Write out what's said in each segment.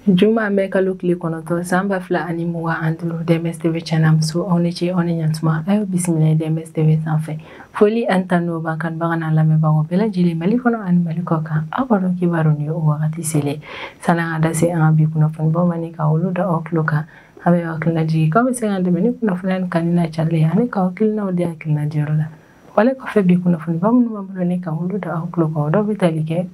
Juma mɛ kalo tile 9 san 2025 DMS TV channel muso aw ni ce aw ni ɲantuma a y'aw bisimila DMS TV sanfɛ. Foli an tanu b'an kanubaga n'an lamɛnbagaw bɛɛ lajɛlen Mali kɔnɔ ani Mali kɔ kan. Aw b'a dɔn kibaru ni o wagati selen sanni an ka da se an ka bi kunnafonibaw ma ni ka olu da aw tulo kan. An bɛ hakilina jigin k'aw bɛ se k'an dɛmɛ ni kunnafoniya nin kanu n'a carili ye ani k'aw hakilinaw di hakilina diyɔrɔ la. Wale kɔfɛ bi kunnafoniba minnu b'an bolo ni ka olu da aw tulo kan o dɔw bɛ tali kɛ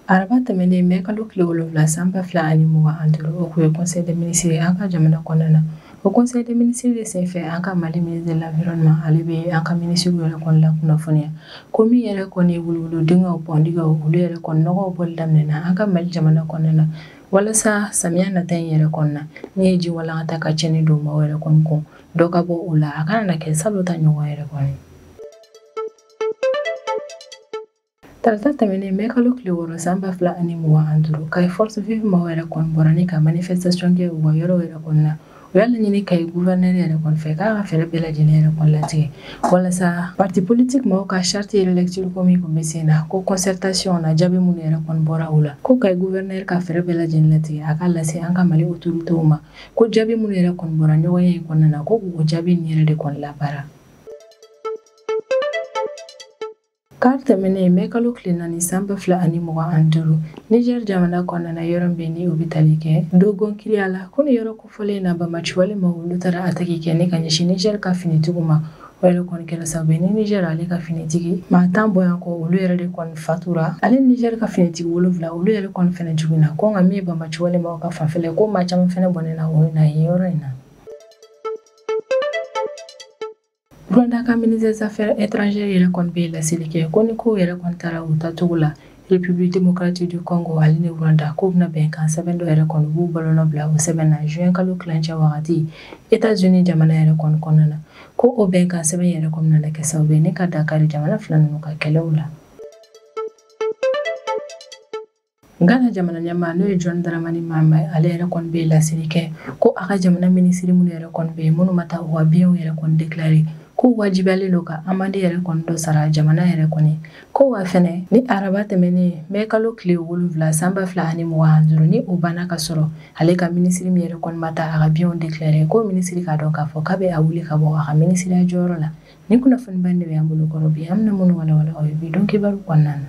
Araba tɛmɛnen mɛ kalo tile 7 san 2025 o kun ye conseil des ministres ye an ka jamana kɔnɔna na. O conseil des ministres de senfɛ an ka Mali ministre de l'environnement ale bɛ an ka ministre yɛrɛ kɔni la kunnafoniya ko min yɛrɛ kɔni ye wuluwulu dingɛw pɔndigaw olu yɛrɛ kɔni nɔgɔw bɔli daminɛna an ka Mali jamana kɔnɔna na walasa samiya nata in yɛrɛ kɔnɔna na min ye ji walankata ka tiɲɛni don maaw yɛrɛ kɔni kun dɔ ka bɔ o la a kana na kɛ salon ta ɲɔgɔn yɛrɛ kɔni. Tarata tɛmɛnen mɛ kalo tile 6 san 2025 Kayi Force Vive maaw yɛrɛ kɔni bɔra ni ka manifestation kɛ u ka yɔrɔ yɛrɛ kɔni na. U y'a laɲini Kayi gouverneur yɛrɛ kɔni fɛ k'a ka fɛɛrɛ bɛɛ lajɛlen yɛrɛ kɔni latigɛ walasa parti politique maaw ka charte relecture ko min kun bɛ sen na ko concertation na jaabi minnu yɛrɛ kɔni bɔra o la ko Kayi gouverneur ka fɛɛrɛ bɛɛ lajɛlen latigɛ a k'a lase an ka Mali autorités ma ko jaabi minnu yɛrɛ kɔni bɔra ɲɔgɔnye in kɔnɔna na ko k'o jaabi nin yɛrɛ de kɔni labaara. Kari tɛmɛnen mɛ kalo tile 4 san 2025 Niger jamana kɔnɔna na yɔrɔ min ni o bɛ tali kɛ Dogon Kiriya la ko nin yɔrɔ kofɔlen na banbaanciwale maaw olu taara attaque kɛ ni ka ɲɛsin Niger ka finitigiw ma. O yɛrɛ kɔni kɛra sababu ye ni Niger ale ka finitigi maa 10 bɔyan kɔ olu yɛrɛ de kɔni fatura ale Niger ka finitigi 7 olu yɛrɛ kɔni fɛnɛ joginna ko nka min ye banbaanciwale maaw ka fanfɛla ko maa caman fɛnɛ bɔnɛna o na yen yɔrɔ in na. Rwanda ka ministre des affaires étrangères yɛrɛ kɔni bɛ laseli kɛ ko ni kow yɛrɛ kɔni taara u taacogo la République démocratique du Congo ale ni Rwanda k'u bɛna bɛnkan sɛbɛn dɔ yɛrɛ kɔni b'u bolonɔ bila o sɛbɛn na juin kalo tilancɛ wagati États-Unis jamana yɛrɛ kɔni kɔnɔna na ko o bɛnkan sɛbɛn yɛrɛ kɔni nana kɛ sababu ye ni ka dankari jamana fila ninnu ka kɛlɛw la. Ghana jamana ɲɛmaa n'o ye John Dramani Mahama ye ale yɛrɛ kɔni bɛ laseli kɛ ko a ka jamana minisiri minnu yɛrɛ kɔni bɛ yen minnu ma taa u ka biens yɛrɛ kɔni déclarer ko wajibiyalen don ka amende yɛrɛ kɔni dɔ sara jamana yɛrɛ kɔni ko wa fɛnɛ ni araba tɛmɛnen mɛ kalo tile 7 san 2025 ni o banna ka sɔrɔ ale ka minisiri min yɛrɛ kɔni ma taa a ka biens déclarer ko minisiri k'a dɔn k'a fɔ k'a bɛ a wuli ka bɔ a ka minisiriya jɔyɔrɔ la. Ni kunnafoniba in de bɛ an bolo kɔrɔ bi an bɛna minnu walawala aw ye bi don kibaru kɔnɔna na.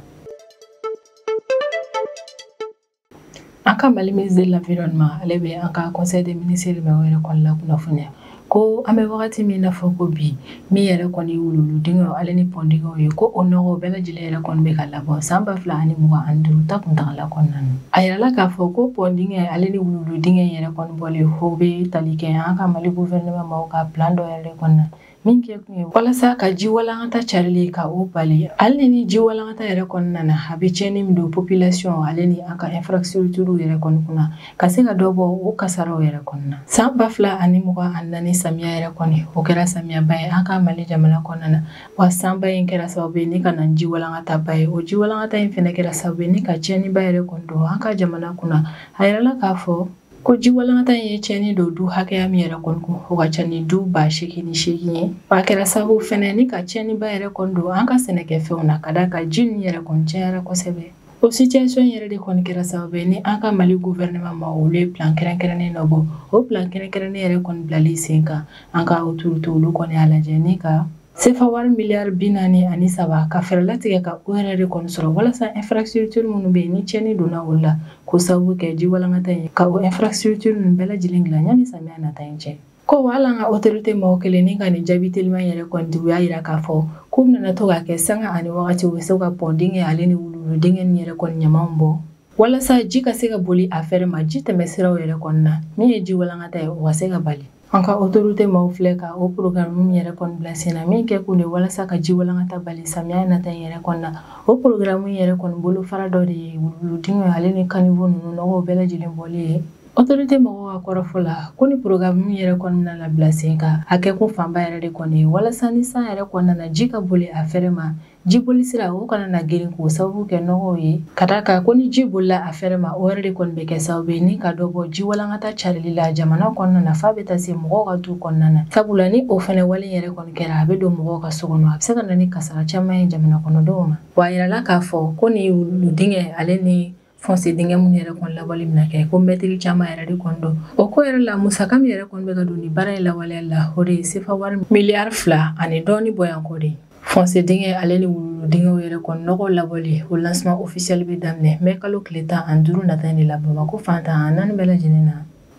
An ka Mali ministre de l'environnement ale bɛ an ka conseil des ministres mɔgɔw yɛrɛ kɔni la kunnafoniya ko an bɛ wagati min na fɔ ko bi min yɛrɛ kɔni wuluwulu dingɛw ale ni pɔn dingɛw ye ko o nɔgɔw bɛɛ lajɛlen yɛrɛ kɔni bɛ ka labɔ san 2025 ta kuntagala kɔnɔna na. A yirala k'a fɔ ko pɔn dingɛ ale ni wuluwulu dingɛ yɛrɛ kɔni bɔlen o bɛ tali kɛ an ka Mali gouvernement maaw ka plan dɔ yɛrɛ kɔni na min kɛ kun ye walasa ka ji walankata carili ka o bali ale ni ji walankata yɛrɛ kɔnɔna na a bɛ tiɲɛni min don population ale ni an ka infrastructure yɛrɛ kɔni kunna ka se ka dɔ bɔ o kasaraw yɛrɛ kɔnɔna. San 2024 samiya yɛrɛ kɔni o kɛra samiyaba ye an ka Mali jamana kɔnɔna na wa sanba in kɛra sababu ye ni ka na ji walankata ba ye o ji walankata in fɛnɛ kɛra sababu ye ni ka tiɲɛniba yɛrɛ kɔni don an ka jamana kunna. A yirala k'a fɔ ko ji walankata in ye tiɲɛni don du hakɛya min yɛrɛ kɔni kun o ka ca ni du 88 ye wa a kɛra sababu fɛnɛ ni ka tiɲɛniba yɛrɛ kɔni don an ka sɛnɛkɛfɛnw na ka d'a kan ji ninnu yɛrɛ kɔni cayara kosɛbɛ. O situation yɛrɛ de kɔni kɛra sababu ye ni an ka Mali gouvernement ma olu ye plan kɛrɛnkɛrɛnnen dɔ bɔ o plan kɛrɛnkɛrɛnnen yɛrɛ kɔni bilali sen kan an ka autorité olu kɔni y'a lajɛ ni ka sefa wari miliyari 43 ka fɛɛrɛ latigɛ ka o yɛrɛ de kɔni sɔrɔ walasa infrastructure minnu bɛ yen ni tiɲɛni donna olu la k'o sababu kɛ ji walankata in ye ka o infrastructure ninnu bɛɛ lajɛlen dilan yanni samiya nata in cɛ. Ko hali an ka autorité mɔgɔ kelen ni ka nin jaabi teliman yɛrɛ kɔni di u y'a yira k'a fɔ k'u bɛna to k'a kɛ sanga ani wagati u bɛ se ka pɔn dingɛ ale ni wuluwulu dingɛ nin yɛrɛ kɔni ɲamanw bɔ walasa ji ka se ka boli a fɛrɛ ma ji tɛmɛ siraw yɛrɛ kɔni na min ye ji walankata ye o ka se ka bali. An ka autorité maaw filɛ ka o programme min yɛrɛ kɔni bila sen na min kɛ kun de walasa ka ji walankata bali samiya nata in yɛrɛ kɔni na o programme yɛrɛ kɔni bolofara dɔ de ye wuluwulu dingɛ ale ni caniveau ninnu nɔgɔw bɛɛ lajɛlen bɔli ye. Autorité mɔgɔw ka kɔrɔfɔ la ko ni programme yɛrɛ kɔni nana bila sen kan a kɛ kun fanba yɛrɛ de kɔni ye walasa ni san yɛrɛ kɔnɔna na ji ka boli a fɛrɛ ma ji boli sira o kana na girin k'o sababu kɛ nɔgɔw ye ka d'a kan ko ni ji bolila a fɛrɛ ma o yɛrɛ de kɔni bɛ kɛ sababu ye ni ka dɔ bɔ ji walankata carili la jamana kɔnɔna na f'a bɛ taa se mɔgɔw ka du kɔnɔna na sabula ni o fɛnɛ wale yɛrɛ kɔni kɛra a bɛ don mɔgɔw ka so kɔnɔ a bɛ se ka na ni kasara caman ye jamana kɔnɔdenw ma. Wa a yirala k'a fɔ ko ni wulu dingɛ ale ni Fossé dingɛ minnu yɛrɛ kɔni labɔli bɛna kɛ ko mɛtiri caman yɛrɛ de kɔni don o ko yɛrɛ la musaka min yɛrɛ kɔni bɛ ka don ni baara in lawaleya la o de ye sefa wari miliyari 2 ani dɔɔni bɔyanko de. Fossé dingɛ ale ni wuluwulu dingɛw yɛrɛ kɔni nɔgɔ labɔli o lancement officiel bɛ daminɛ mɛ kalo tile 15 nata in de la Bamakɔ fan 14 bɛɛ lajɛlen na.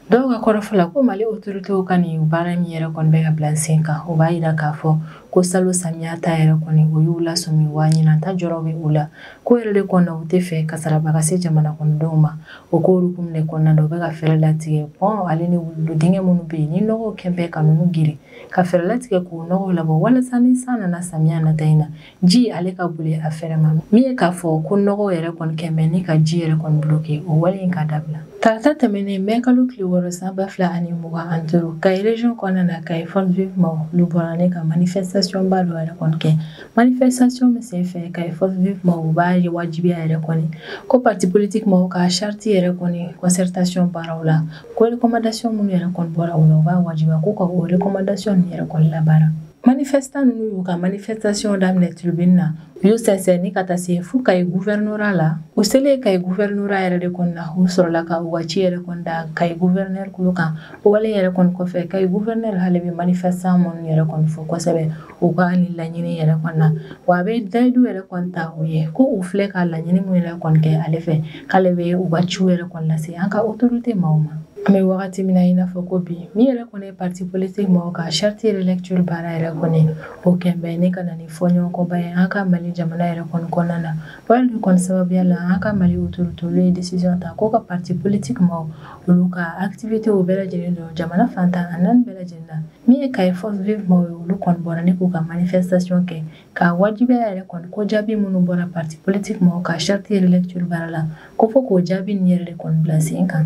Dɔw ka kɔrɔfɔ la ko Mali autorités ka nin baara min yɛrɛ kɔni bɛ ka bila sen kan, o b'a yira k'a fɔ ko salon samiya ta yɛrɛ kɔni o y'u lasɔmi, wa ɲinan ta jɔrɔ bɛ u la. Ko yɛrɛ de kɔnɔ u tɛ fɛ kasaraba ka se jamana kɔnɔdenw ma. O ko hukumu de kɔnɔna na, u bɛ ka fɛɛrɛ latigɛ pɔn ale ni wuluwulu dingɛ minnu bɛ yen ni nɔgɔw kɛn bɛ ka ninnu girin, ka fɛɛrɛ latigɛ k'o nɔgɔw labɔ walasa ni san nana samiya nata in na, ji ale ka boli a fɛrɛ ma. Min ye k'a fɔ ko nɔgɔw yɛrɛ kɔni kɛn bɛ ni ka ji yɛrɛ kɔni bloqué, o wale in ka dabila. Tarata tɛmɛnen mɛ kalo tile 6 san 2025, Kayi région kɔnɔna na, Kayi Force Vive maaw olu bɔra ne ka manifestation ba dɔ yɛrɛ kɔni kɛ. Manifestation min senfɛ, Kayi Force Vive maaw b'a wajibiya yɛrɛ kɔni ko parti politique maaw ka charte yɛrɛ kɔni concertation baaraw la, ko recommandation minnu yɛrɛ kɔni bɔra o la, u b'a wajibiya ko ka o recommandation ninnu yɛrɛ kɔni labaara. Manifestant ninnu y'u ka manifestation daminɛ tribune na, u y'u sɛnsɛn ni ka taa se fo Kayi gouvernorat la. U selen Kayi gouvernorat yɛrɛ de kɔni na, u sɔrɔla ka u ka ci yɛrɛ kɔni da Kayi gouverneur kulo kan. O wale yɛrɛ kɔni kɔfɛ, Kayi gouverneur hali bɛ manifestant minnu yɛrɛ kɔni fo kosɛbɛ u ka nin laɲini yɛrɛ kɔni na, wa a bɛ dayidu yɛrɛ kɔni ta u ye ko u filɛ ka laɲini min yɛrɛ kɔni kɛ ale fɛ, k'ale bɛ u ka ciw yɛrɛ kɔni lase an ka autorité maaw ma. An bɛ wagati min na i n'a fɔ ko bi, min yɛrɛ kɔni ye parti politique maaw ka charte relecture baara yɛrɛ kɔni, o kɛn bɛ ne ka na ni fɔɲɔgɔnkɔba ye an ka Mali jamana yɛrɛ kɔni kɔnɔna na. O yɛrɛ kɔni sababuya la, an ka Mali autorité olu ye décision ta ko ka parti politique maaw olu ka activité bɛɛ lajɛlen don jamana fan 14 bɛɛ lajɛlen na. Min ye Kayi Force Vive maaw ye, olu kɔni bɔra ne k'u ka manifestation kɛ ka wajibiya yɛrɛ kɔni ko jaabi minnu bɔra parti politique maaw ka charte relecture baara la, ko fo k'o jaabi nin yɛrɛ de kɔni bila sen kan.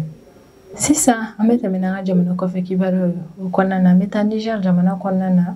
Sisan an bɛ tɛmɛ n'an ka jamana kɔfɛ kibaruyaw ye. O kɔnɔna na, an bɛ taa Niger jamana kɔnɔna na.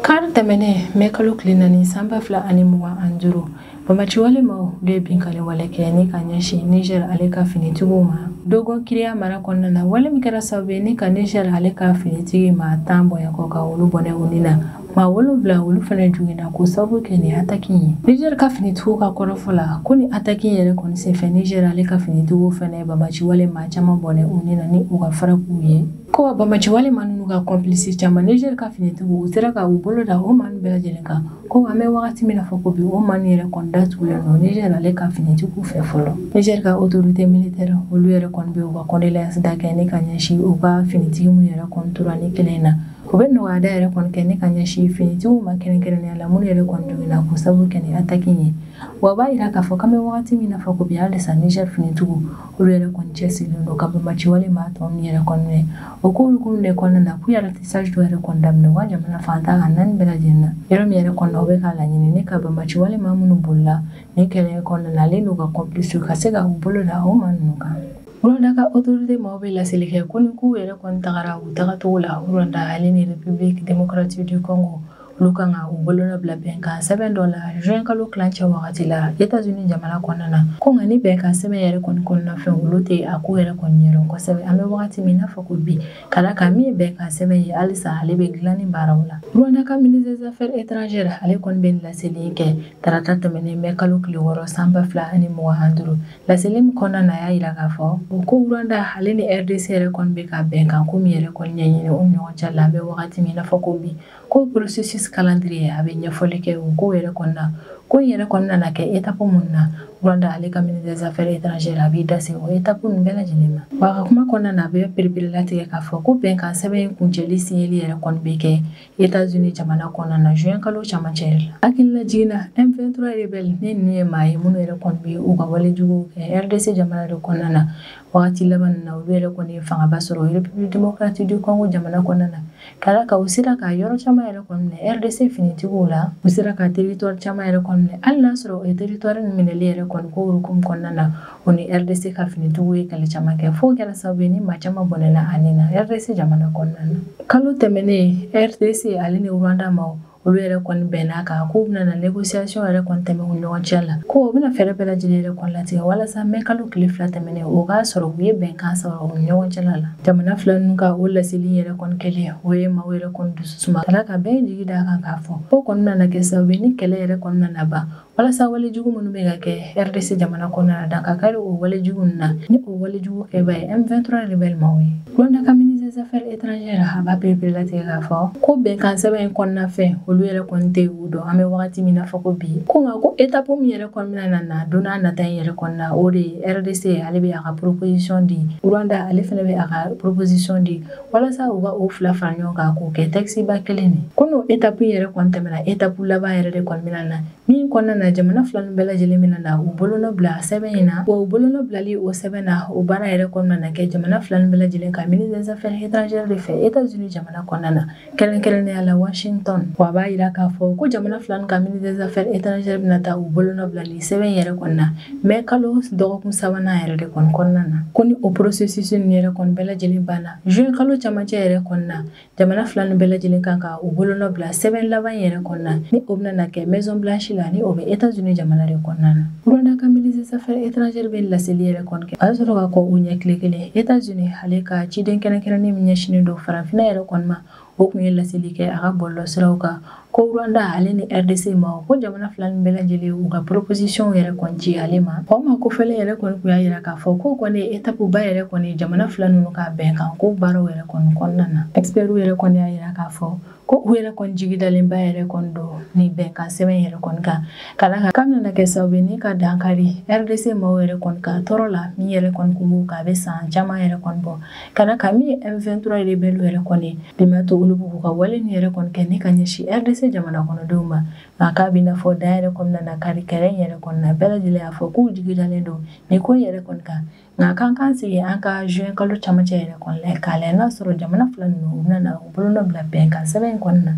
Kari tɛmɛnen mɛ kalo tile 4 san 2025, bamaciwale maaw olu ye binkanni wale kɛ ni ka ɲɛsin Niger ale ka finitigiw ma Dogon Kiriya mara kɔnɔna na. Wale min kɛra sababu ye ni ka Niger ale ka finitigi maa 10 bɔɲɔgɔn ka olu bɔnɛ u ni na, maa 7 olu fana joginna k'o sababu kɛ nin attaque in ye. Niger ka finitigiw ka kɔrɔfɔ la ko ni attaque in yɛrɛ kɔni senfɛ, Niger ale ka finitigiw fana ye bamaciwale maa caman bɔnɛ u ni na ni u ka farakuw ye. Ko wa bamaciwale maa ninnu ka complice caman, Niger ka finitigiw u sera ka u bolo da o maa ninnu bɛɛ lajɛlen kan. Ko an bɛ wagati min na fɔ ko bi, o maa ninnu yɛrɛ kɔni datugulen don Niger ale ka finitigiw fɛ fɔlɔ. Niger ka autorité militaire olu yɛrɛ kɔni bɛ u ka condoléance da kɛ ne ka ɲɛsin u ka finitigi minnu yɛrɛ kɔni tora ni kelen na. U bɛ nɔgɔya da yɛrɛ kɔni kɛ ne ka ɲɛsin finitigiw ma kɛrɛnkɛrɛnnenya la minnu yɛrɛ kɔni joginna k'o sababu kɛ ni attaque in ye. Wa b'a yira k'a fɔ k'an bɛ wagati min na fɔ ko bi, halisa Niger finitigiw olu yɛrɛ kɔni cɛsirilen don ka bamaciwale maa tɔ ninnu yɛrɛ kɔni minɛ. O ko hukumu de kɔnɔna na, k'u yɛrɛ ratissage dɔ yɛrɛ kɔni daminɛ u ka jamana fan 14 bɛɛ lajɛlen na. Yɔrɔ min yɛrɛ kɔni na, u bɛ k'a laɲini ne ka bamaciwale maa minnu bolila ni kɛlɛ kɔnɔna na, ale n'u ka complice ka se ka u bolo da o maa ninnu kan. Rwanda ka autorité maaw bɛ laseli kɛ ko ni k'u yɛrɛ kɔni tagara u tagacogo la, Rwanda ale ni République démocratique du Congo olu kan ka u bolonɔ bila bɛnkan sɛbɛn dɔ la juin kalo tilancɛ wagati la États-Unis jamana kɔnɔna na. Ko nka ni bɛnkan sɛbɛn yɛrɛ kɔni kɔnɔna fɛn, olu tɛ a ko yɛrɛ kɔni ɲɛdɔn kosɛbɛ. An bɛ wagati min n'a fɔ ko bi, ka d'a kan min ye bɛnkan sɛbɛn ye, halisa ale bɛ dilanni baaraw la. Rwanda ka ministre des affaires étrangères ale kɔni bɛ laseli kɛ tarata tɛmɛnen mɛ kalo tile 6 san 2025. Laseli min kɔnɔna na, a y'a yira k'a fɔ ko Rwanda ale ni RDC yɛrɛ kɔni bɛ ka bɛnkan ko min yɛrɛ kɔni ɲɛɲini u ni ɲɔgɔn cɛ la, an bɛ wagati min n'a fɔ ko bi, ko processus calendrier a bɛ ɲɛfɔli kɛ o ko yɛrɛ kɔnɔna, ko in yɛrɛ kɔnɔna na kɛ étape mun na. Rwanda ale ka ministre des affaires étrangères a b'i da se o étape ninnu bɛɛ lajɛlen ma. Wa a ka kuma kɔnɔna na, a bɛ pereperelatigɛ k'a fɔ ko bɛnkan sɛbɛn in kuncɛli signeli yɛrɛ kɔni bɛ kɛ États-Unis jamana kɔnɔna na juin kalo camancɛ yɛrɛ la. Hakilila jiginna, M23 rebelle ni ninnu ye maa ye minnu yɛrɛ kɔni bɛ u ka walejuguw kɛ RDC jamana de kɔnɔna na. Wagati laban na, olu yɛrɛ kɔni ye fangaba sɔrɔ République démocratique du Congo jamana kɔnɔna na, ka d'a kan u sera ka yɔrɔ caman yɛrɛ kɔni minɛ RDC finitigiw la, u sera ka territoire caman yɛrɛ kɔni minɛ, hali n'a sɔrɔ o ye territoire minɛli yɛrɛ kɔni ko hukumu kɔnɔna na, o ni RDC ka finitigiw ye kɛlɛ caman kɛ fo kɛra sababu ye ni maa caman bɔnɛna a ni na RDC jamana kɔnɔna na. Kalo tɛmɛnen, RDC ale ni Rwanda maaw Olu yɛrɛ kɔni bɛnna kan k'u bɛna na négociation yɛrɛ kɔni tɛmɛ u ni ɲɔgɔn cɛ la, ko u bɛna fɛɛrɛ bɛɛ lajɛlen yɛrɛ kɔni latigɛ walasa mɛ kalo tile 2 tɛmɛnen o k'a sɔrɔ u ye bɛnkan sɔrɔ u ni ɲɔgɔn cɛla la. Jamana fila ninnu ka o laseli yɛrɛ kɔni kɛlen, o ye maaw yɛrɛ kɔni dusu suma ka d'a kan bɛɛ ye jigi d'a kan k'a fɔ ko kɔni nana kɛ sababu ye ni kɛlɛ yɛrɛ kɔni nana ban, walasa walejugu minnu bɛ ka kɛ RDC jamana kɔnɔna la, dan ka kari o walejugu ninnu na ni o walejugu kɛba ye M23 rebelle maaw ye. Rwanda ka ministre des affaires étrangères a b'a pereperelatigɛ k'a fɔ ko bɛnkan sɛbɛn in kɔnɔna fɛn olu yɛrɛ kɔni tɛ u dɔn an bɛ wagati min na fɔ ko bi, ko nka ko étape min yɛrɛ kɔni bɛna na don n'a nata in yɛrɛ kɔnɔna, o de ye RDC ale bɛ a ka proposition di, Rwanda ale fana bɛ a ka proposition di, walasa u ka o fila fara ɲɔgɔn kan k'o kɛ texte ba kelen de. Ko n'o étape in yɛrɛ kɔni tɛmɛna, étape laban yɛrɛ de kɔni bɛna na min kɔnɔna na jamana fila ninnu bɛɛ lajɛlen bɛna na u bolonɔ bila sɛbɛn in na, wa u bolonɔ bilali o sɛbɛn na, o baara yɛrɛ kɔnɔna na kɛ jamana fila ninnu bɛɛ lajɛlen ka ministre des affaires étrangères de fɛ États-Unis jamana kɔnɔna na, kɛrɛnkɛrɛnnenya la Washington. Wa a b'a yira k'a fɔ ko jamana fila ninnu ka ministre des affaires étrangères bɛna taa u bolonɔ bila nin sɛbɛn yɛrɛ kɔnɔna na mɛ kalo dɔgɔkun sabanan yɛrɛ de kɔni kɔnɔna na. Ko ni o processus ninnu yɛrɛ kɔni bɛɛ lajɛlen banna juin kalo camancɛ yɛrɛ kɔnɔna na, jamana fila ninnu bɛɛ lajɛlen kan ka u bolonɔ bila sɛbɛn laban yɛrɛ kɔnɔna na, ni o bɛna na kɛ Maison Blanche la, ni o bɛ États-Unis jamana de kɔnɔna na. Rwanda ka ministre des affaires étrangères bɛ laseli yɛrɛ kɔni kɛ, a y'a sɔrɔ ka kɔ u ɲɛ tile kelen États-Unis ale ka ciden kɛrɛnkɛrɛnnen min ɲɛsinnen don farafinna yɛrɛ kɔni ma, o kun ye laseli kɛ a ka bɔlɔlɔsiraw kan ko Rwanda ale ni RDC ma, ko jamana fila ninnu bɛɛ lajɛlen u ka proposition yɛrɛ kɔni ci ale ma. O ma kofɛlen yɛrɛ kɔni kun y'a yira k'a fɔ ko kɔni étape ba yɛrɛ kɔni jamana fila ninnu ka bɛnkan ko baaraw yɛrɛ kɔni kɔnɔna na. Experts yɛrɛ kɔni y'a yira k'a fɔ ko u yɛrɛ kɔni jigidalenba yɛrɛ kɔni don ni bɛnkan sɛbɛn yɛrɛ kɔni kan, ka d'a kan k'a bɛna kɛ sababu ye ni ka dankari RDC maaw yɛrɛ kɔni ka tɔɔrɔ la min yɛrɛ kɔni kun b'u kan a bɛ san caman yɛrɛ kɔni bɔ, ka d'a kan min ye M23 rebelle yɛrɛ kɔni bi ma to olu b'u ka wale nin yɛrɛ kɔni kɛ ni ka ɲɛsin RDC jamana kɔnɔdenw ma. Nka k'a b'i n'a fɔ dan yɛrɛ kɔni nana kari kɛlɛ in yɛrɛ kɔni na, bɛɛ lajɛlen y'a fɔ k'u jigidalen don nin ko in yɛrɛ kɔni kan. Nka k'an k'an sigi an ka juin kalo camancɛ yɛrɛ kɔni la k'a lajɛ n'a sɔrɔ jamana fila ninnu u bɛna na u bolonɔ bila bɛnkan sɛbɛn in kɔni na.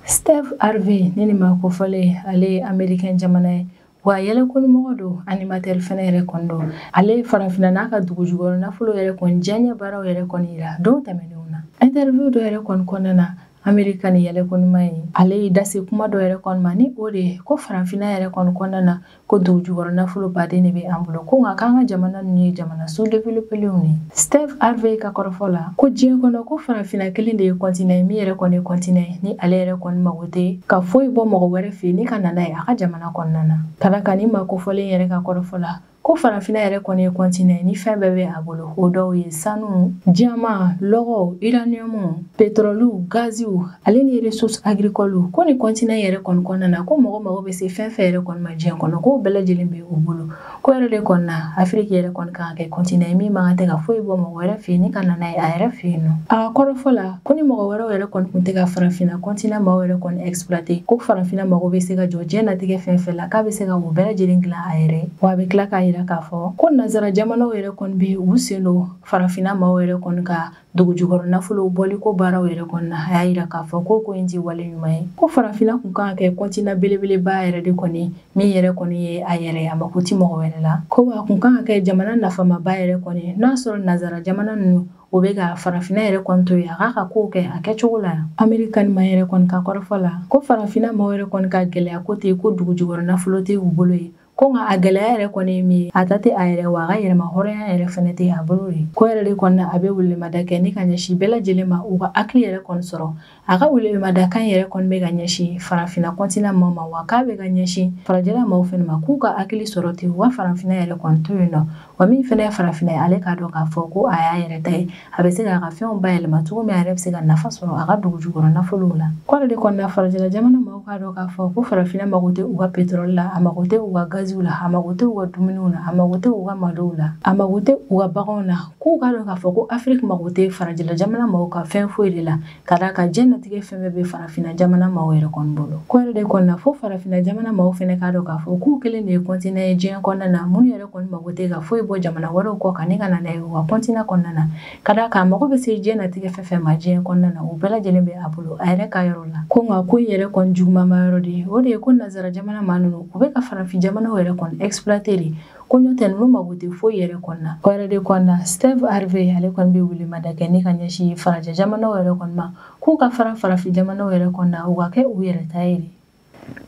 Steve Harvey ni nin maa kofɔlen, ale ye américain jamana ye, wa yɛlɛkonimɔgɔ don, animateur fɛnɛ yɛrɛ kɔni don. Ale ye farafinna n'a ka dugu jukɔrɔ nafolo yɛrɛ kɔni diyaɲɛ baaraw yɛrɛ kɔni yira don tɛmɛnenw na. Interview dɔ yɛrɛ kɔni kɔnɔna na, Amerika ni yɛlɛkonima ye ale ye da se kuma dɔ yɛrɛ kɔni ma, ni o de ye ko farafinna yɛrɛ kɔni kɔnɔna na ko dugu jukɔrɔ nafolo baden de bɛ an bolo, ko nka k'an ka jamana ninnu ye jamana sous-développélenw de ye. Steve Harvey ka kɔrɔfɔ la ko diɲɛ kɔnɔ ko farafinna kelen de ye continent ye min yɛrɛ kɔni ye continent ye ni ale yɛrɛ kɔni mago tɛ ka foyi bɔ mɔgɔ wɛrɛ fɛ yen ni ka na n'a ye a ka jamana kɔnɔna na. Ka d'a kan ni maa kofɔlen yɛrɛ ka kɔrɔfɔ la ko farafinna yɛrɛ kɔni ye continent ye ni fɛn bɛɛ bɛ a bolo, o dɔw ye sanu, diamant, lɔgɔ, uranium, pétrole, gaziw ale ni ressources agricoles. Ko ni continent yɛrɛ kɔni kɔnɔna na ko mɔgɔ mago bɛ se fɛn fɛn yɛrɛ kɔni ma diɲɛ kɔnɔ k'o bɛɛ lajɛlen bɛ u bolo. Ko yɛrɛ de kɔni na Afrique yɛrɛ kɔni kan ka kɛ continent ye min man kan tɛ ka foyi bɔ mɔgɔ wɛrɛ fɛ yen ni ka na n'a ye a yɛrɛ fɛ yen nɔ. A ka kɔrɔfɔ la ko ni mɔgɔ wɛrɛw yɛrɛ kɔni tun tɛ ka farafinna continent maaw yɛrɛ kɔni exploiter, ko farafinna mago bɛ se ka jɔ diɲɛlatigɛ fɛn fɛn la k'a bɛ se ka o bɛɛ lajɛlen dilan a yɛrɛ. Wa a bɛ tila k'a yira k'a fɔ ko nanzara jamanaw yɛrɛ kɔni bɛ u sen don farafinna maaw yɛrɛ kɔni ka dugu jukɔrɔ nafolo bɔli ko baaraw yɛrɛ kɔni na. A y'a yira k'a fɔ ko in ti wale ɲuman ye, ko farafinna kun kan ka kɛ continent belebeleba yɛrɛ de kɔni min yɛrɛ kɔni ye a yɛrɛ, a mako ti mɔgɔ wɛrɛ la, ko a kun kan ka kɛ jamana nafamaba yɛrɛ kɔni n'a sɔrɔ nanzara jamana ninnu o bɛ ka farafinna yɛrɛ kɔni to yen a k'a ka kow kɛ a kɛcogo la. Amerika ni maa yɛrɛ kɔni ka kɔrɔfɔ la ko farafinna maaw yɛrɛ kɔni ka gɛlɛya ko tɛ ko dugu jukɔrɔ nafolo tɛ u bolo ye, ko nka a gɛlɛya yɛrɛ kɔni ye min ye a ta tɛ a yɛrɛ, wa a ka yɛrɛma hɔrɔnya yɛrɛ fɛnɛ tɛ a bolo ye. Ko yɛrɛ de kɔni na a bɛ welemada kɛ ni ka ɲɛsin bɛɛ lajɛlen ma u ka hakili yɛrɛ kɔni sɔrɔ. A ka welemadakan yɛrɛ kɔni bɛ ka ɲɛsin farafinna continent maaw ma, wa k'a bɛ ka ɲɛsin farajɛla maaw fɛnɛ ma k'u ka hakili sɔrɔ ten u ka farafinna yɛrɛ kɔni to yen nɔ. Wa min fɛnɛ ye farafinna ye ale k'a dɔn k'a fɔ ko a y'a yɛrɛ ta ye, a bɛ se k'a ka fɛnw bayɛlɛma cogo min a yɛrɛ bɛ se ka nafa sɔrɔ a ka dugu jukɔrɔ nafolow la. Ko yɛrɛ de kɔni na farajɛla jamana maaw k'a dɔn k'a fɔ ko farafinna mago tɛ u ka pétrole la, a mago tɛ u ka gaziw la, a mago tɛ u ka dumuniw na, a mago tɛ u ka malow la, a mago tɛ u ka baganw na. K'u k'a dɔn k'a fɔ ko Afrique mago tɛ farajɛla jamana maaw ka fɛn foyi de la, ka d'a kan diɲɛlatigɛ fɛn bɛɛ bɛ farafinna jamana maaw yɛrɛ kɔni bolo. Ko yɛrɛ de kɔni na fo farafinna jamana maaw fɛnɛ k'a dɔn k'a fɔ k'u kelen de ye continent ye diɲɛ kɔnɔna na minnu yɛrɛ kɔni mago tɛ ka foyi bɔ jamana wɛrɛw kɔ kan ni ka na n'a ye u ka continent kɔnɔna na, ka d'a kan a mago bɛ se diɲɛlatigɛ fɛn fɛn ma diɲɛ kɔnɔna na o bɛɛ lajɛlen bɛ a bolo a yɛrɛ ka yɔrɔ la. Ko nka ko in yɛrɛ kɔni juguman yɔrɔ de ye o de ye ko nanzara jamana maa ninnu u bɛ ka farafin jamanaw yɛrɛ kɔni exploiter de, ko n'o tɛ ninnu mago tɛ foyi yɛrɛ kɔni na. O yɛrɛ de kɔni na Steve Harvey ale kɔni bɛ welemada kɛ ni ka ɲɛsin farajɛ jamanaw yɛrɛ kɔni ma K'u ka fara farafin jamanaw yɛrɛ kɔni na, u ka kɛ u yɛrɛ ta ye de.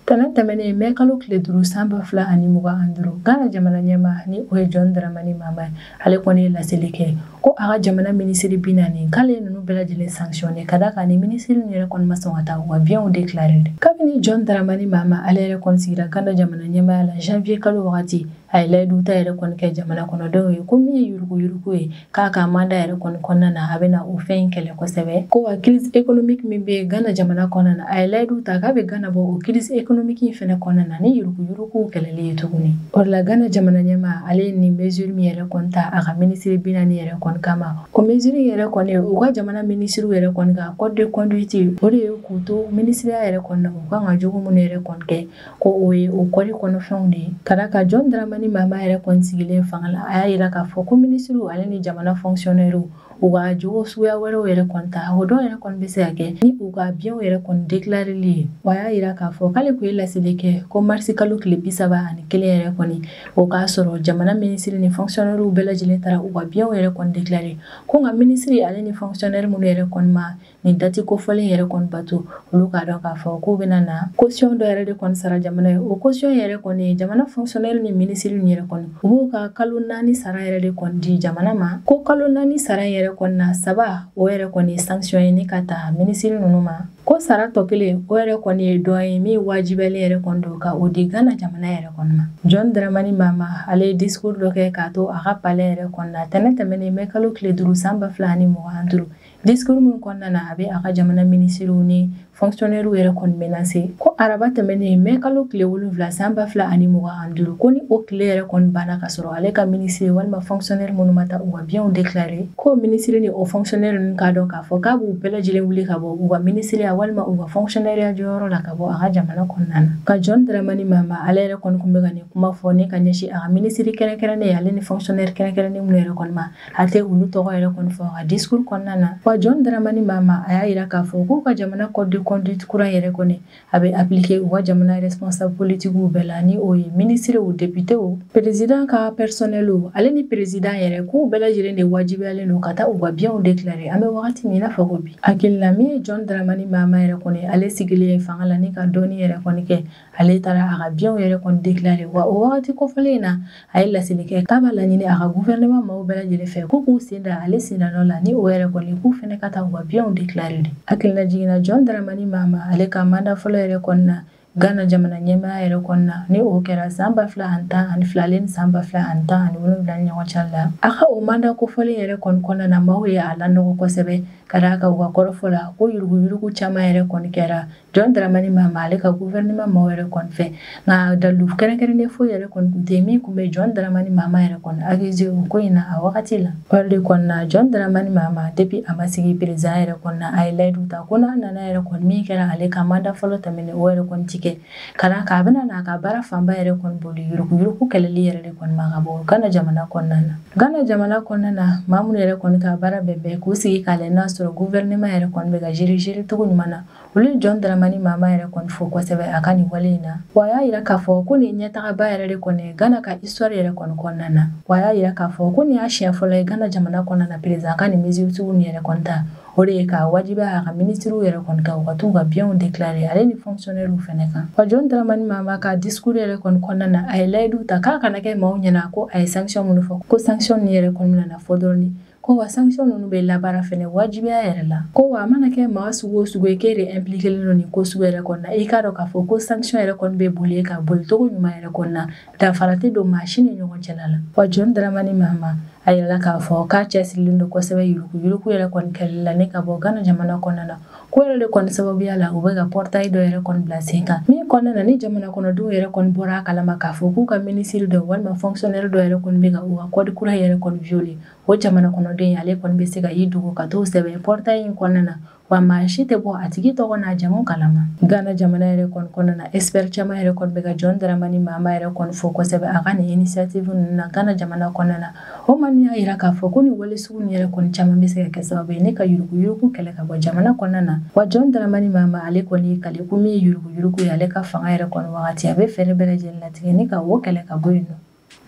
Tɛnɛn tɛmɛnen mɛ kalo tile 5 san 2025, Ghana jamana ɲɛmaa ni o ye John Dramani Mahama ye, ale kɔni ye laseli kɛ ko a ka jamana minisiri 40 k'ale ye ninnu bɛɛ lajɛlen sanctionné ka d'a kan ni minisiri ninnu yɛrɛ kɔni ma sɔn ka taa u ka biens déclaré. Kabini John Dramani Mahama ale yɛrɛ kɔni sigira Ghana jamana ɲɛmaaya la janvier kalo wagati, a ye layidu ta yɛrɛ kɔni kɛ jamana kɔnɔdenw ye ko min ye yuruguyurugu ye, k'a ka mandat yɛrɛ kɔni kɔnɔna na, a bɛna o fɛn in kɛlɛ kosɛbɛ. Ko wa crise économique min bɛ Ghana jamana kɔnɔna na, a ye layidu ta k'a bɛ Ghana bɔ o crise économique in fɛnɛ kɔnɔna na ni yuruguyurugu kɛlɛli ye tuguni. O de la Ghana jamana ɲɛmaa ale ye nin mesure min yɛrɛ kɔni ta a ka minisiri 40 yɛrɛ kɔni kama. O mesure in yɛrɛ kɔni, u ka jamana minisiriw yɛrɛ kɔni ka code de conduite, o de ye k'u to minisiriya yɛrɛ kɔni na, u kan ka jogo minnu yɛrɛ kɔni kɛ, ko o ye o kɔdi kɔnɔfɛnw de ye. Ka d'a kan John Dramani Mahama yɛrɛ kɔni sigilen fanga la, a y'a yira k'a fɔ ko minisiriw ale ni jamana fonctionnaires u ka jogo suguya wɛrɛw yɛrɛ kɔni ta, o dɔw yɛrɛ kɔni bɛ se ka kɛ ni u ka biens yɛrɛ kɔni déclareli ye. Wa a y'a yira k'a fɔ k'ale tun ye laseli kɛ ko marisi kalo tile 31 yɛrɛ kɔni, o k'a sɔrɔ jamana minisiri ni fonctionnaires bɛɛ lajɛlen taara u ka biens yɛrɛ kɔni déclaré. Ko nka minisiri ale ni fonctionnaire minnu yɛrɛ kɔni ma nin date kofɔlen yɛrɛ kɔni bato, olu k'a dɔn k'a fɔ k'u bɛna na caution dɔ yɛrɛ de kɔni sara jamana ye. O caution yɛrɛ kɔni, jamana fonctionnaire ni minisiri yɛrɛ kɔni, u b'u ka kalo 4 sara yɛrɛ de kɔni di jamana ma. Ko kalo 4 sara yɛrɛ kɔni na, 3 o yɛrɛ kɔni ye sanction ye ni ka taa minisiri ninnu ma. Ko sara tɔ kelen o yɛrɛ kɔni ye dɔ ye min wajibiyalen yɛrɛ kɔni don ka o di Ghana jamana yɛrɛ kɔni ma. John Dramani Mahama ale ye discours dɔ kɛ k'a to a ka palais yɛrɛ kɔni na tɛnɛn tɛmɛnen mɛ kalo tile 5 san 2025. Discours min kɔnɔna na, a bɛ a ka jamana minisiriw ni fonctionnaires yɛrɛ kɔni menacé ko araba tɛmɛnen mɛ kalo tile 7 san 2025, ko ni o tile yɛrɛ kɔni banna ka sɔrɔ ale ka minisiri walima fonctionnaire minnu ma taa u ka biens déclaré, ko minisiri ni o fonctionnaire ninnu k'a dɔn k'a fɔ k'a b'u bɛɛ lajɛlen wuli ka bɔ u ka minisiriya walima u ka fonctionnaire jɔyɔrɔ la ka bɔ a ka jamana kɔnɔna na. Ka John Dramani Mahama ale yɛrɛ kɔni tun bɛ ka nin kuma fɔ ni ka ɲɛsin a ka minisiri kɛrɛnkɛrɛnnen ale ni fonctionnaire kɛrɛnkɛrɛnnen minnu yɛrɛ kɔni ma, a tɛ olu tɔgɔ yɛrɛ kɔni fɔ a ka discours kɔnɔna na. Wa John Dramani Mahama a y'a yira k'a fɔ k'u ka jamana code de conduite kura yɛrɛ kɔni a bɛ appliquer u ka jamana responsable politique bɛɛ la, ni o ye ministre o, député o, président ka personnel o, ale ni président yɛrɛ, k'u bɛɛ lajɛlen de wajibiyalen don ka taa u ka biens déclarer an bɛ wagati min i n'a fɔ ko bi. Hakilina min ye John Dramani Mahama yɛrɛ kɔni, ale sigilen fanga la ni ka dɔɔni yɛrɛ kɔni kɛ, ale taara a ka biens yɛrɛ kɔni déclarer. Wa o wagati kofɔlen in na, a ye laseli kɛ k'a b'a laɲini a ka gouvernement maaw bɛɛ lajɛlen fɛ k'u k'u sen da ale sen da nɔ la, ni o yɛrɛ kɔni k'u fɛnɛ ka taa u ka biens déclarer de. Hakilina jiginna John Dramani Mahama ale ka mandat fɔlɔ yɛrɛ kɔni na Ghana jamana ɲɛmaaya yɛrɛ kɔni na, ni o kɛra san 2012 ale ni san 2017 ni ɲɔgɔn cɛ la. A ka o mandat kofɔlen yɛrɛ kɔni kɔnɔna na, maaw ye a lanɔgɔ kosɛbɛ ka d'a kan u ka kɔrɔfɔ la ko yuruguyurugu caman yɛrɛ kɔni kɛra John Dramani Mahama ale ka gouvernement maaw yɛrɛ kɔni fɛ. Nka dalilu kɛrɛnkɛrɛnnen foyi yɛrɛ kɔni tun tɛ min tun bɛ John Dramani Mahama yɛrɛ kɔni accusé o ko in na a wagati la. O de kɔni na, John Dramani Mahama depuis a ma sigi président yɛrɛ kɔni na, a ye layidu ta ko n'a nana yɛrɛ kɔni min kɛra ale ka mandat fɔlɔ tɛmɛnen o yɛrɛ kɔni ti kɛ, ka d'a kan a bɛna n'a ka baara fanba yɛrɛ kɔni boli yuruguyurugu kɛlɛli yɛrɛ de kɔni ma ka bɔ Ghana jamana kɔnɔna na. Ghana jamana kɔnɔna na, maa minnu yɛrɛ kɔni ka baara bɛn bɛn k'u sigi k'a lajɛ n'a sɔrɔ gouvernement yɛrɛ kɔni bɛ ka gérer cogo ɲuman na, olu ye John Dramani Mahama yɛrɛ kɔni fo kosɛbɛ a ka nin wale in na. Wa a y'a yira k'a fɔ ko nin ɲɛtagaba yɛrɛ de kɔni Ghana ka histoire yɛrɛ kɔni kɔnɔna na. Wa a y'a yira k'a fɔ ko nin y'a siɲɛ fɔlɔ ye Ghana jamana kɔnɔna na président ka nin mesure sugu nin yɛrɛ kɔni ta, o de ye k'a wajibiya a ka minisiriw yɛrɛ kɔni kan u ka t'u ka biens déclarer ale ni fonctionnaires fɛnɛ kan. Wa John Dramani Mahama ka discours yɛrɛ kɔni kɔnɔna na, a ye layidu ta k'a kana kɛ maaw ɲɛna ko a ye sanction minnu fɔ, ko sanction nin yɛrɛ kɔni bɛna na fɔ dɔrɔn, ko wa sanction ninnu bɛ labaara fɛnɛ wajibiya yɛrɛ la. Ko wa a mana kɛ maa sugu o sugu ye k'e de impliqué don nin ko sugu yɛrɛ kɔni na, i k'a dɔn k'a fɔ ko sanction yɛrɛ kɔni bɛ boli ka boli cogo ɲuman yɛrɛ kɔni na, danfara tɛ don maa si ni ɲɔgɔn cɛla la. Wa John Dramani Mahama a yirala k'a fɔ k'a cɛsirilen don kosɛbɛ yuruguyurugu yɛrɛ kɔni kɛlɛli la ne ka bɔ Ghana jamana kɔnɔna na. Ko yɛrɛ de kɔni sababuya la, u bɛ ka portail dɔ yɛrɛ kɔni bila sen kan min kɔnɔna na, ni jamana kɔnɔdenw yɛrɛ kɔni bɔra a kalama k'a fɔ k'u ka minisiri dɔ walima fonctionnaire dɔ yɛrɛ kɔni bɛ ka u ka code kura yɛrɛ kɔni violer, o jamana kɔnɔden ale kɔni bɛ se ka i dogo ka t'o sɛbɛn portail in kɔnɔna na, wa maa si tɛ bɔ a tigi tɔgɔ n'a jamu kalama. Ghana jamana yɛrɛ kɔni kɔnɔna na, expert caman yɛrɛ kɔni bɛ ka John Dramani Mahama yɛrɛ kɔni fo kosɛbɛ a ka nin initiative ninnu na Ghana jamana kɔnɔna na. O maa min y'a yira k'a fɔ ko nin wale sugu nin yɛrɛ kɔni caman bɛ se ka kɛ sababu ye ne ka yuruguyurugu kɛlɛ ka bɔ jamana kɔnɔna na. Wa John Dramani Mahama ale kɔni ye kale ko min ye yuruguyurugu ye ale ka fanga yɛrɛ kɔni wagati, a bɛ fɛɛrɛ bɛɛ lajɛlen latigɛ ne ka o kɛlɛ ka bɔ yen nɔ.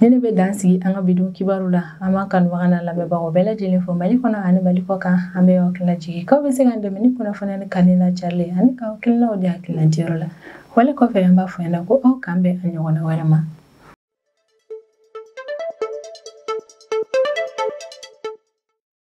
Ni ne bɛ dan sigi an ka bidon kibaru la. An b'an kanubaga n'a lamɛnbagaw bɛɛ lajɛlen fo Mali kɔnɔ ani Mali kɔ kan. An bɛ aw hakilina jigin k'aw bɛ se k'an dɛmɛ ni kunnafoniya ni kanni n'a carili ani k'aw hakilinaw di hakilina diyɔrɔ la. Wale kɔfɛ, an b'a fɔ ɲɛna ko aw k'an bɛn a ɲɔgɔnna wɛrɛ ma.